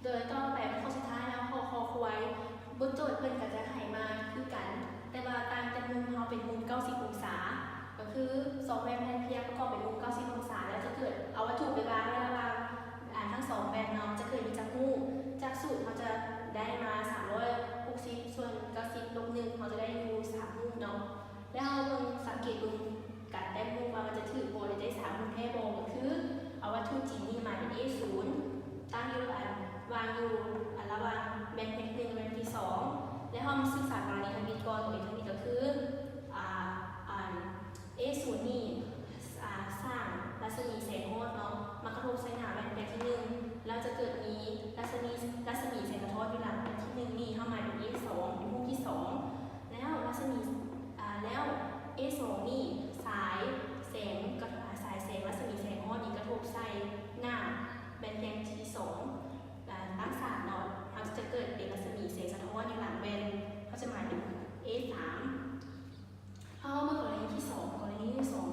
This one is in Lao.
ໂດຍຕໍ່ໄປເປັນຂໍ້ສຸດທ້າຍແລ້ວ ຂໍ້ຄອຄວາຍ ບົດໂຈດເພິ່ນກໍຈະໃຫ້ມາຄືກັນ ແຕ່ວ່າຕ່າງຈາກມຸມເຮົາເປັນມຸມເກົ້າສິບອົງສາ ກໍຄືສອງແວ່ນແຜ່ນພຽງປະກອບເປັນມຸມເກົ້າສິບອົງສາ ແລ້ວຈະເກີດເອົາວັດຖຸໄປວາງໄວ້ລະຫວ່າງ ອ່າ ທັງສອງແວ່ນເນາະ ຈະເກີດມີຈັກຮູບ ຈາກສູດເຮົາຈະໄດ້ມາສາມຮ້ອຍຫົກສິບ ສ່ວນເກົ້າສິບລົບໜຶ່ງ ເຮົາຈະໄດ້ຢູ່ສາມຮູບເນາະ ແລ້ວເຮົາເບິ່ງ ສັງເກດເບິ່ງ ການແຕ້ມຮູບວ່າມັນຈະຖືກບໍ່ ຫຼືໄດ້ສາມຮູບແທ້ບໍ່ ກໍຄືເອົາວັດຖຸຈີນນີ້ມາເປັນເອສູນ ຕັ້ງຢູ່ອັນ ວາງຢູ່ອັນລະຫວ່າງແວ່ນທີໜຶ່ງ ແວ່ນທີສອງ ແລ້ວເຮົາມາສຶກສາກໍລະນີທຳອິດກ່ອນ ກໍເປັນທຳອິດກໍຄື ອ່າ ອັນເອສູນນີ້ ອ່າ ສ້າງລັດສະໝີແສງຮອດເນາະ ມາກະທົບໃສ່ໜ້າແວ່ນແຜ່ນທີໜຶ່ງ ແລ້ວຈະເກີດມີລັດສະໝີ ລັດສະໝີແສງສະທ້ອນຢູ່ຫຼັງແວ່ນທີໜຶ່ງນີ້ ເຮົາໝາຍເປັນເອສອງ ເປັນຮູບທີສອງ ແລ້ວລັດສະໝີ ອ່າ ແລ້ວເອສອງນີ້ ສາຍແສງ ສາຍແສງລັດສະໝີແສງຮອດນີ້ກະທົບໃສ່ໜ້າແວ່ນແຜ່ນທີສອງ ອ່າ ຕັ້ງສາມເນາະ ເຮົາຈະເກີດເປັນລັດສະໝີແສງສະທ້ອນຢູ່ຫຼັງແວ່ນ ເຮົາຈະໝາຍເປັນເອສາມ ເຮົາມາກໍລະນີທີສອງ ກໍລະນີທີສອງ